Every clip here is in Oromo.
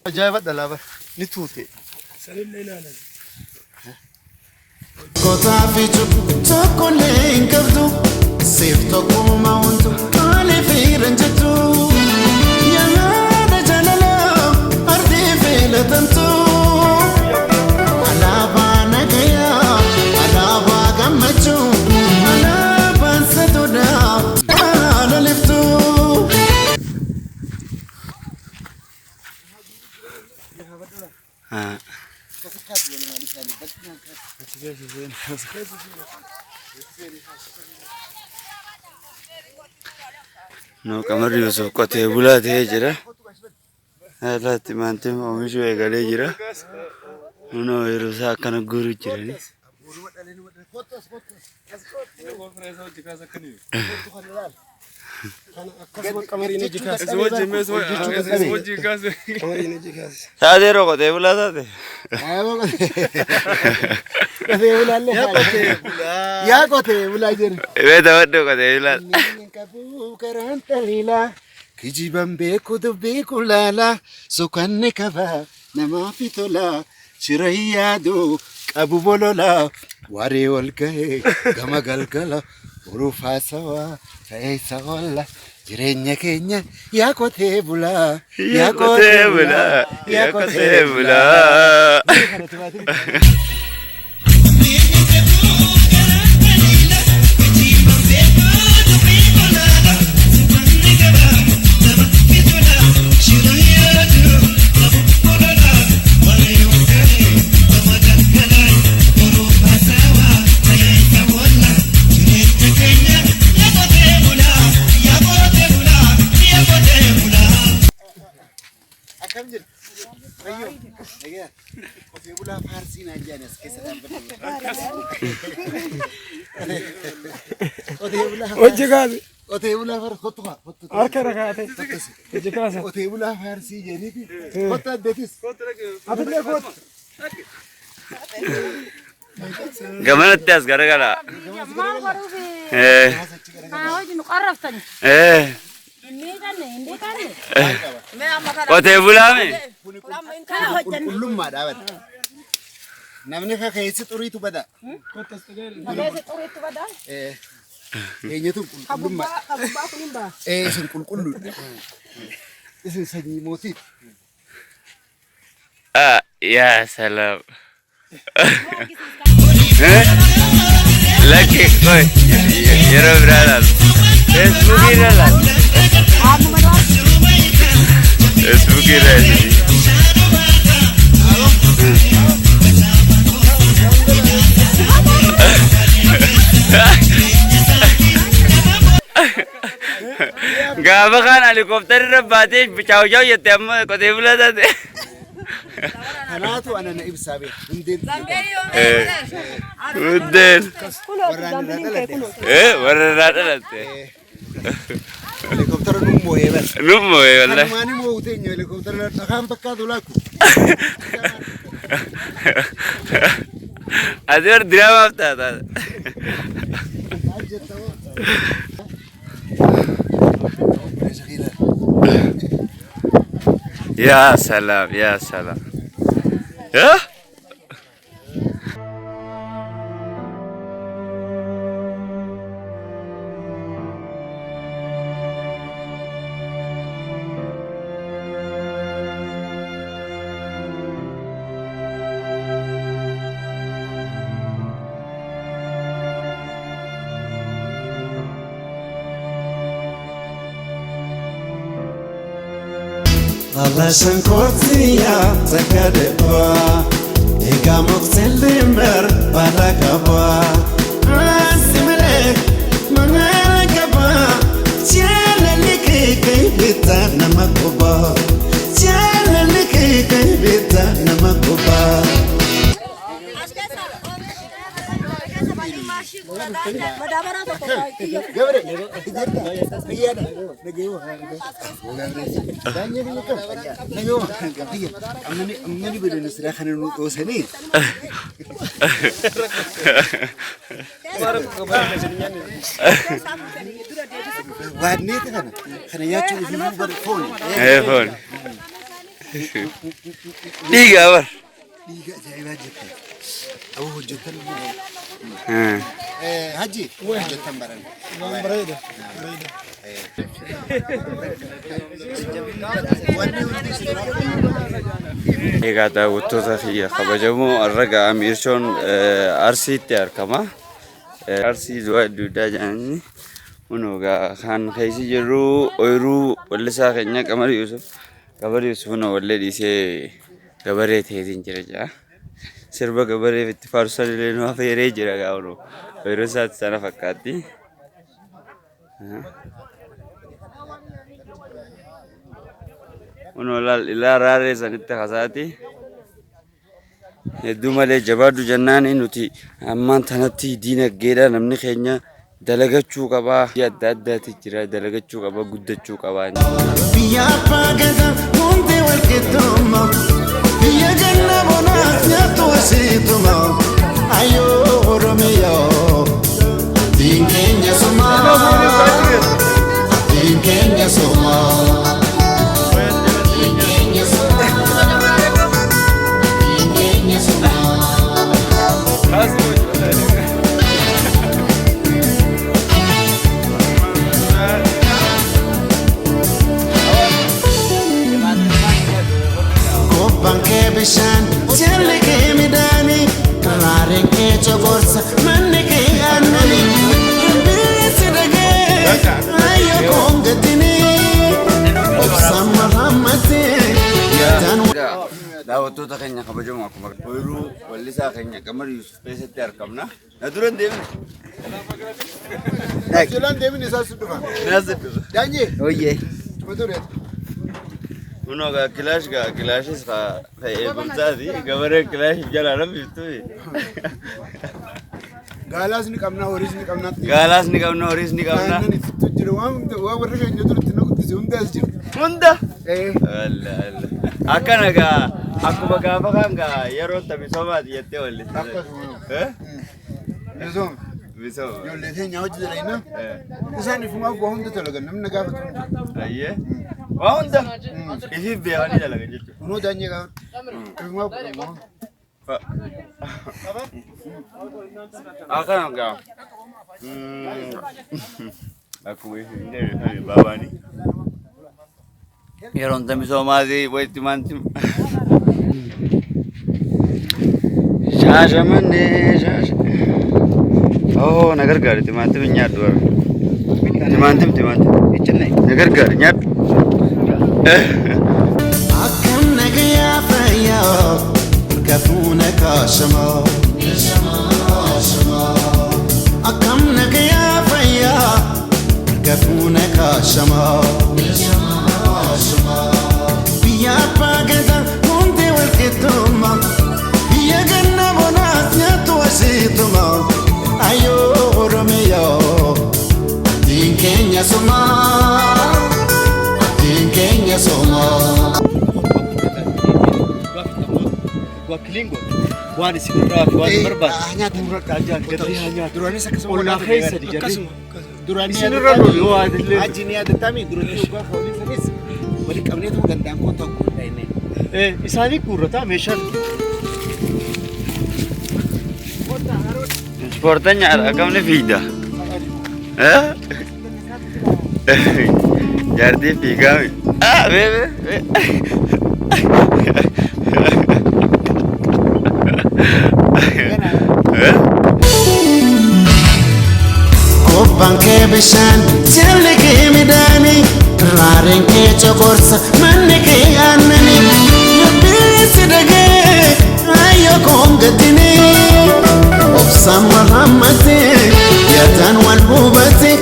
Ajaa'iba dhalaa bara. Ni tuute. Sanillee ilaalan. Kotaa fi tokkollee hin qabdu siif tokkummaa wantu maaliif hiiran jettu yaada jaalalaa ardii filatamtu alaabaa nagayaa alaabaa gammachuu alaabaan satoodhaa haaloliftu. No, Qamarri Yusuf qotee bulaa ta'ee jira. Haala timaatima oomishuu eegalee jira. Kunoo yeroo isaa akkana guuruu jirani. Akkasuma qamariin hojii kaase. Qamariin hojii kaase. Taatee yeroo qotee bulaa taate. Qotee bulaallee yaa qotee bulaa. Yaa qotee bulaa jedhu. Beeta wadhu qotee bulaa. Qabu karaan taliilaa kijiban beeku dubbii kulaalaa sukanni qaba namaaf tola shira hin yaadu qabu bolola waree wal ga'e gama galgala boruuf haasawaa ta'ee isa oolla jireenya keenya yaa qotee bulaa Yaa qotee bulaa. Yaa qotee bulaa. Akkam jirtu? Fayyoo. Nagaa. Qotee bulaa faarsii naan jedhan as keessa dhaabbatu. Qotee bulaa Hojii kaase. Qotee bulaa faarsii kottu kaa kottu. Harka irra kaa'ate. Hojii kaase. Qotee bulaa faarsii jedhaniiti. Kottu addeetis. Atillee kootu. Gamanatti as garagala. Maal godhuuf Eh. haa hojii nu qarraftani. Eh. Hin miidhanne hin dhiqanne. Qotee bulaa mi? Kana hojjanne. Qulqullummaa dhaabata. Namni keessi xuriitu bada. Kaleessa xuriitti badaa. Eenyutu qulqullummaa. Kagubbaa kun hin baa. Isin qulqulluudha. Isin sanyii mootiiti. Ah, yaa salaam. Eh? Lakki qoy yeroo biraa ilaalu. Feesbuukii irra ilaalu. Feesbuukii irra ilaalu. Gaafa kaan helikoophtarri irra baatee chaawu chaawu jette amma qotee bulaa taate. Kanaatu ana na ibsaa beeku. Hundeen Buddeen. warraan irraa dhaladhe. Eh, warra irraa dhalatte. Helikooftara nu moo'ee bara. Nu moo'e wallahi. Kanumaan immoo uteenyu helikooftara dhakaan fakkaatu laakku. Ati warra diraamaaf taata. Maal jetta hoo? Yaa salaam, yaa salaam. Yaa? Alashankoortiya takka egaa muktillimber baala qaba. Asimalee manaara qaba jaalalli kee bitaa nama quba jaalalli kee bitaa nama quba. Madaabaraa tokko kiyya. Gabre, fayyaadha. Nagayuma. Daanyee biyya kam? Nagayuma. Fayya. Ammani ammani godina silaa kana nu dhoosanii. Waanneeti kana. Kana nyaachuun ifi bar fooni. Eh, foon. Dhiigaa bar. Dhiiga ajaa'ibaa jirti. Aboo hojjetan. Hajji hojjetan baran. Waan bareeda. Bareeda. Wanni hundi isin Egaa daawwattoota kiyya kabajamoo har'a ga'a Miirshoon Arsiitti argama. Arsii du'aa adda addaa jedhanii kunoo gaa kan keessa jirru ooyiruu wallisaa keenya Qamar Yuusuf. Qamar Yuusuf kunoo wallee dhiisee gabaree ta'eetiin jira jedha. Sirba gabareef itti faarsan illee nu affeeree jira gaa kunoo ooyiruu isaatti sana fakkaatti. Kunoo laal ilaa raaree sanitti kasaati. Hedduu malee jabaadhu jennaan nuti ammaan tanatti diinagdeedha namni keenya dalagachuu qabaa. Adda addaati jira dalagachuu qaba guddachuu qabaa. Biyya abbaa gadaa hundi wal qixxummaa. Biyya ganna bonaas nyaattu wasiituma. Ayyoo Oromiyaa. Diin keenya sumaa. Diin keenya sumaa. Diin keenya sumaa. Diin keenya sumaa. Kobbaan kee bishaan, jalli kee midhaanii, raareen kee coqorsa, manni kee aannanii. Rabbiin dhagee, ayyoo koongatinii, obsaan marhammatee, yaadaan Daawwattoota keenya kabajamoo akkuma ooyiruu wallisaa keenya Qamar Yuusuf keessatti argamna. Na dura hin deemne. Jalaan deemin isaa si dhufa. Naas dhufa. Daanyee. Oyyee. Motoree. Kunoo gaa kilaash gaa kilaashis kaa ta'ee eegumsaati. Gabaree kilaash jalaa namni. Gaalaas ni qabna, horiis ni qabna. Gaalaas ni qabna, horiis ni qabna. Aannan ittu jira, waan hunda waan warri keenya duratti nu guddise hunda as jira. Hunda. Walla walla. Akkana gaa akkuma gaafa kaan gaa yeroo misoomaati jettee walliste. Akkasuma. Misooma. Misooma. Ijoollee teenya hojii dalagnaa. Isaan ifumaaf waa hunda dalagan namni na gaafatu hin jiru. Ayyee. Waa hunda. Ifiif beekanii dalagan jechuudha. Kunoo daanyee gaafatu. Ifumaaf waa hunda. Akkana gaa. Akkuma ifiif hin jedhe baabaanii. Yeroon misoomaati wayitti maanti. Shaashamannee shaasha. Oh, na gargaari timaatima nyaadhu bara. Timaatim timaatim. Na gargaari nyaadhu. Akkam nagayaa fayyaa harka fuuna kaashamaa. Akkam nagayaa fayyaa harka fuuna kaashamaa. Biyya abbaa gadaa hundi wal qixxummaa. Biyya ganna bonaas nyaattu wasiituma. Ayyoo Oromiyaa. Diin keenya sumaa. Diin keenya sumaa. Waan isin irraa fi waan barbaadu. Duraanis akkasuma Ollaa keessa jarri. Akkasuma. Duraan Isin irra lolu yoo waa illee. Hajji ni yaadatami duratti dhugaa foolisanis wali qabneetu gandaan koo tokko hundaa'inne. Isaanii guurrataa meeshaan. Ispoortanyaadha akkamni fiigda? Jaartii fiigaami. Ah, bee bee bee. Kobbaan kee bishaan, jalli kee midhaanii, raareen kee coqorsa, manni kee aannanii. Rabbiin si dhagee, ayyoo koongatinii. Obsaan wal hammatee, yaadaan wal hubatee,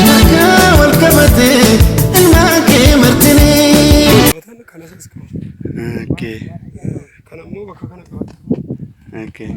harkaa wal qabatee, ilmaan kee martinii. Qabatan kanas as qabatu. Okay. Kana immoo bakka kana qabatu. Okay.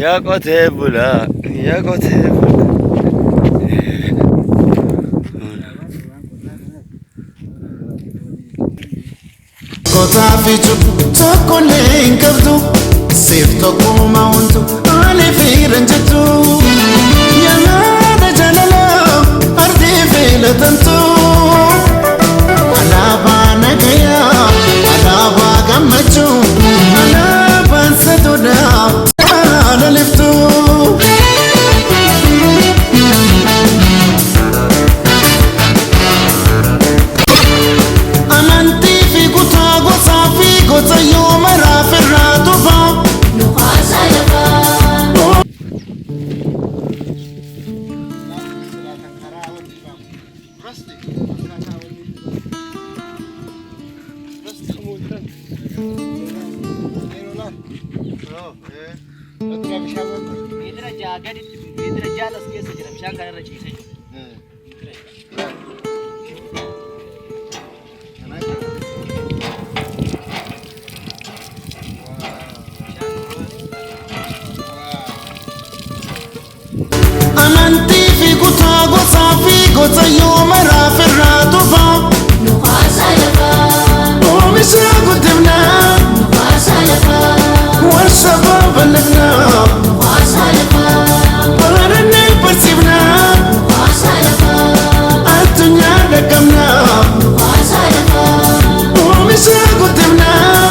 Yaa qotee bulaa, yaa qotee bulaa. Kotaa fi cubbuu tokkollee hin qabdu. Siif tokkuma wantu ani fiiran jettu. Yamaana jaalalaa ardii filatamtu. Alaabaa nagayaa alaabaa gammachuu alaabaan sadoodhaa jaalaliftu. Amantii fi kutaa gosaa fi gosa yoo maraaf irraa tufaa. Meetira ja'a gaditti meetira ja'a as keessa jira bishaan kana irra ciisee jira. Meetira ja'a. Amantii fi kutaa gosaa fi gosa yoo maraaf irraa tufaa. Oomisha guddifnaa warshaa babal'ifnaa barannee barsiifnaa addunyaa dhaqqabnaa. Oomisha guddifnaa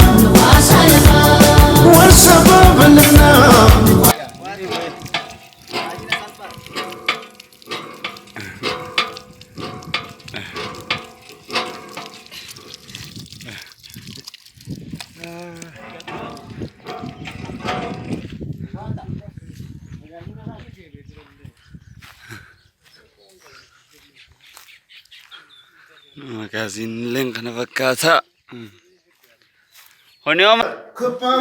warshaa babal'ifnaa. Maashina salphaadha. Magaasiin illee kana fakkaata. Honi oma. Kuphaa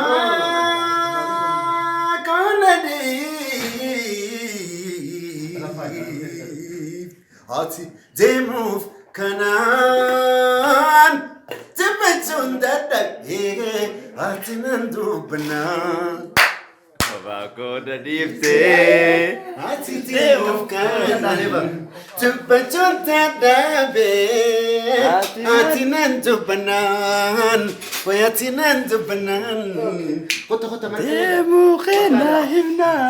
kanadhiif ati deemuuf kanaan dubbachuun dadhabee ati nan dubbannaan. Kophaa kooda dhiiftee. Ati deemuuf kanaan dubbachuun dadhabee ati nan dubbannaan ati nan dubbannaan. Kota kota marga. Deemuu keenaa himnaa.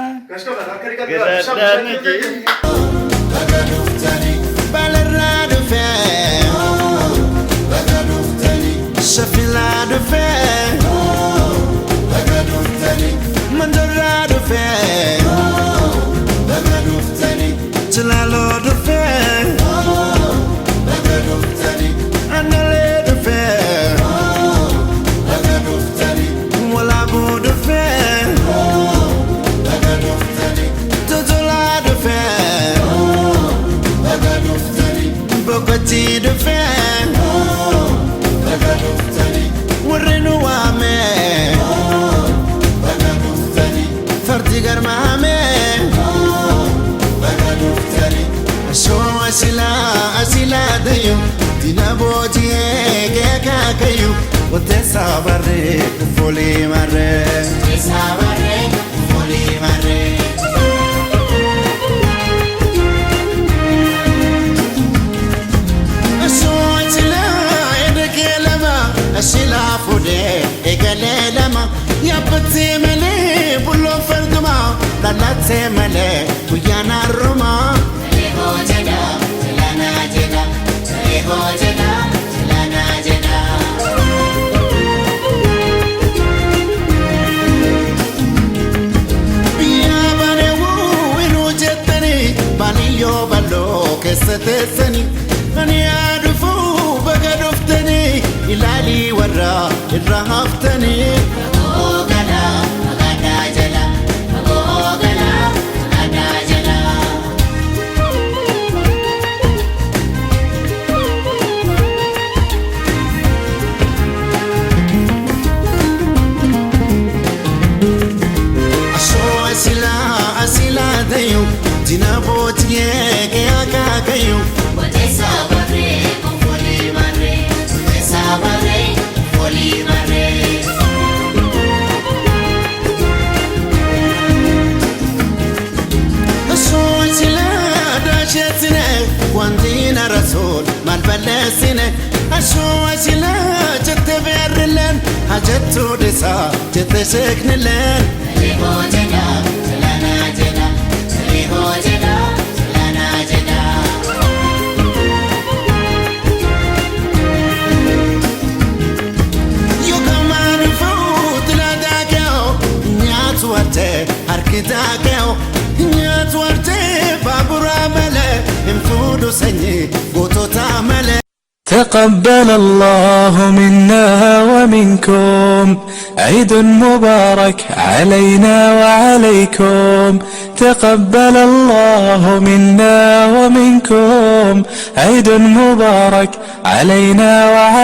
Garaadhaan jee. Balarraa dhufee Shafilaa dhufee Mandorraa dhufee Jilaaloo dhufee Analee dhufee Walaabuu dhufee Totolaa dhufee Boqotii dhufee warri nu waame fardi garmaame Ashoo asilaa asilaa dayu dina booji'ee keekaakayu Oteessa barree kufolee marree Oteessa barree kufolee marree. Ashilaa fuudhee eegalee lama yaabbattee malee bulloon farduma dhalattee malee guyyaan har'uma. Biyya bareewuu inuu jettanii baaniyyoo bal'oo keessa teessanii ani yaadufuu baga dhuftanii ilaalii warra irra haftanii. Ashoo asilaa asilaa dayu dina booji'ee keekaakayu. Ashoo asilaa daasheetine wanti na rasuul maal balleessine. Ashoo asilaa jette beerri Hojjettu dhisaa jette sheeknileen. Yookaan fuutu nyaatu arte harki daakeo nyaatu arte baabura malee hin fuudhu sanyii gootota malee. تقبل الله منا ومنكم، عيد مبارك علينا وعليكم. تقبل الله منا ومنكم، عيد مبارك علينا وعليكم.